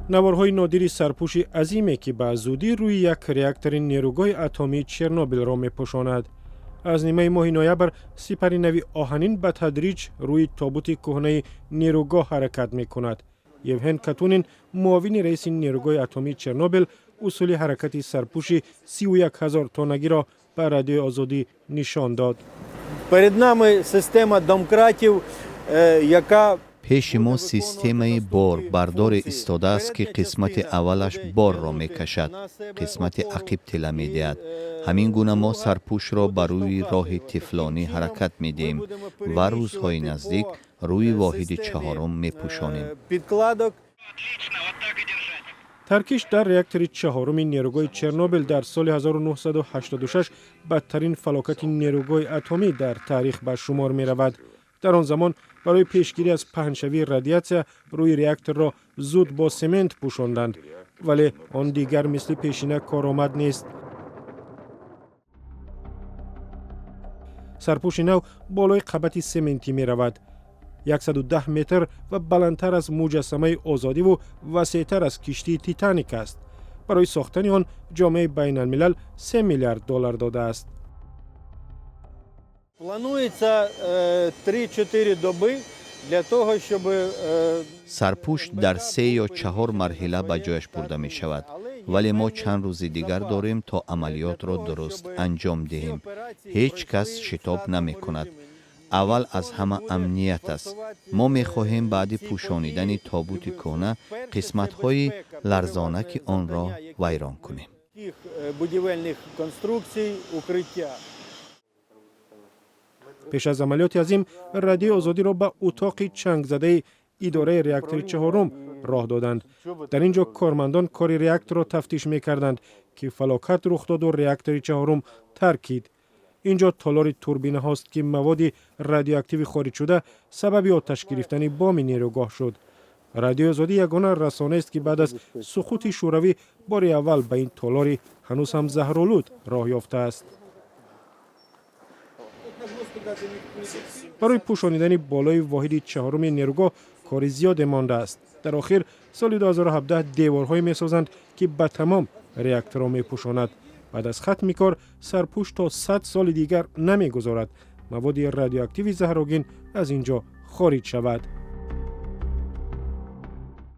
Наворҳои нодири сарпӯши азиме, ки ба зудӣ рӯи як реактори нерӯгоҳи атомии Чернобилро мепӯшонад. Аз нимаи моҳи ноябр сипари нави оҳанин ба тадриҷ рӯи тобути кӯҳнаи нерӯгоҳ ҳаракат мекунад. Евҳен Катунин, муовини раиси нерӯгоҳи атомии Чернобил, усули ҳаракати сарпӯши 31 000 тоннагиро ба Радиои Озодӣ нишон дод. Перед нами система домкратів, яка Пеши мо системаи борбардоре истодааст, ки қисмати аввалаш борро мекашад, қисмати ақиб тела медиҳад. Ҳамин гуна мо сарпӯшро ба рӯи роҳи тефлонӣ ҳаракат медиҳем ва рӯзҳои наздик рӯи воҳиди чаҳорум мепӯшонем. Підкладок. Таркиш дар реактори чаҳоруми нерӯгоҳи Чернобил дар соли 1986 бадтарин фалокати нерӯгоҳи атомӣ дар таърих ба шумор меравад. Дар он замон барои пешгирӣ аз паҳншавии радиатсия рӯи реакторро зуд бо семент пӯшонданд, вале он дигар мисли пешина коромад нест. Сарпӯши нав болои қабати сементӣ меравад, 110 метр ва баландтар аз муҷассамаи Озодиву васеътар аз киштии Титаник аст. Барои сохтани он ҷомеаи байналмилал 3 миллиард доллар додааст. Планується 3-4 доби для того, щоб Сарпӯш дар се ё чаҳор марҳила ба ҷояш бурда мешавад, вале мо чанд рӯзи дигар дорем, то амалиётро дуруст анҷом диҳем. Ҳеҷ кас шитоб намекунад. Аввал аз ҳама амният аст. Мо мехоҳем баъди пӯшонидани тобути кӯҳна қисматҳои ларзонаки онро вайрон кунем. Тих будівельних конструкцій, укриття. Пеш аз амалиёти азим Радиои Озодиро ба утоқи чангзадаи идораи реактори чаҳорум роҳ доданд. Дар ин ҷо кормандон кори реакторро тафтиш мекарданд, ки фалокат рух доду реактори чаҳорум таркид. Ин ҷо толори турбинаҳост, ки маводи радиоактиви хориҷшуда сабаби оташ гирифтани боми нерӯгоҳ шуд. Радиои Озодӣ ягона расонаест, ки баъд аз суқути Шӯравӣ бори аввал ба ин толори ҳанӯз ҳам заҳролуд роҳ ёфтааст. Барои пӯшонидани болои воҳиди чаҳоруми нерӯгоҳ кори зиёде мондааст. Дар охир соли 2017 деворҳое месозанд, ки ба тамом реакторро мепӯшонад. Баъд аз хатми кор сарпӯш то 100 соли дигар намегузорад маводи радиоактиви заҳрогин аз ин ҷо хориҷ шавад.